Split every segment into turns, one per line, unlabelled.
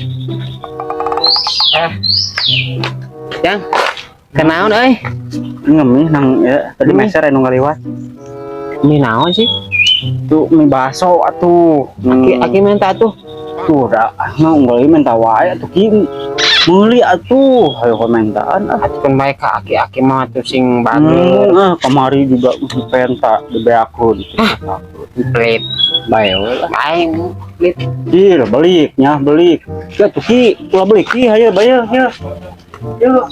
Eh. Jang. Kenaon euy?
Ngemih nang ya, tadi meser anu ngaliwat.
Mie naon sih?
Tuh mie baso atuh.
Aki aki minta tuh.
Tuh dah, mau unggul minta wae atuh ki. Meuli atuh, hayo komentaan ah.
Atuh kan bae ka aki-aki mah tuh sing bager.
Ah, kamari juga penta dibeakun.
Pelit.
Bae we lah.
Bae pelit.
Ih, belik nya, belik. Ya tuh ki, ulah belik ki, hayo bayar ya. Yuk.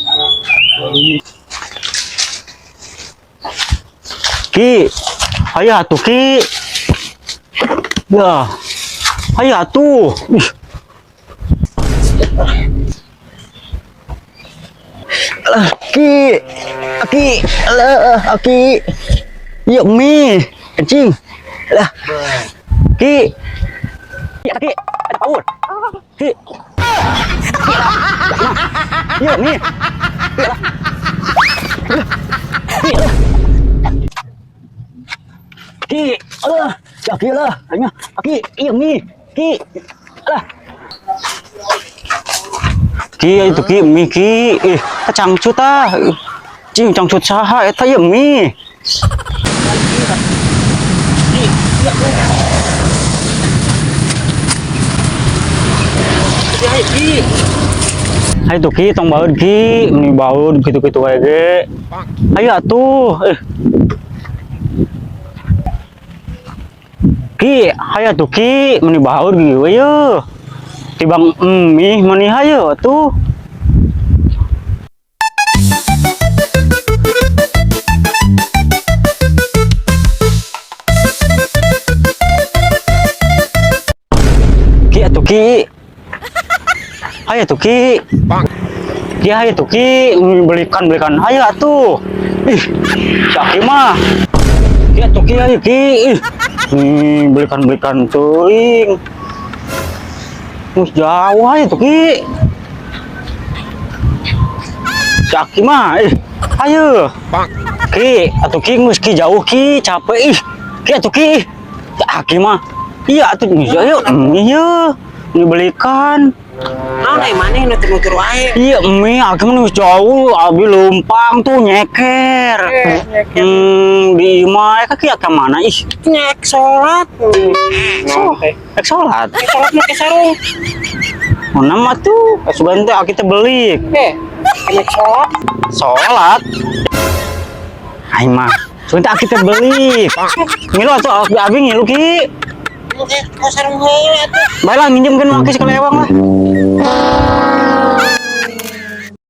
Ki, hayo atuh ki. Ya. Hayo atuh. Ih. Alah, ki. Aki, alah, aki. Yuk mie, kencing. Alah. Ki. Ki, aki, ada power. Ki. Yuk mie. Ki, alah. Ki, alah. Ya, ki lah. Ayo, aki, iya mie. Ki. Alah. Ki itu ki mie ki. Ih, kacangcut ah. Cing cangcut saha eta ieu mie. Hayo tuh ki, tong baeud ki, meni baeud kitu-kitu wae ge. Hayo atuh. Eh. Ki, hayo atuh ki, meni baeud kieu we yeuh. Tibang mie meni hayo atuh. Ki atuh ki. Hayo atuh ki. Ki hayo atuh ki, belikan-belikan hayo atuh. Ih, si Aki mah. Ki atuh ki hayo ki. Ih, belikan-belikan teuing. Terus jauh hayo atuh ki. Si Aki mah, ih, hayo. Ki, atuh ki geus ki jauh ki, capek ih. Ki atuh ki. Si Aki mah. Iya atuh geus ayo, iya. Ini belikan.
Naon euy maneh nutur-nutur wae.
Iya, mie, aki mah geus jauh, abi leumpang tuh nyeker. Di imah kaki ka mana ih?
Nyek salat.
So, rek salat.
Salat make sarung.
Mana mah tuh? Sugan teh aki teh belik.
Eh, nyek salat.
Salat. Aing mah. Sugan teh aki teh belik. Ngilu atuh abi, abi ngilu ki.
Make sarung heula atuh.
Baiklah minjemkeun aki sekali ewang lah.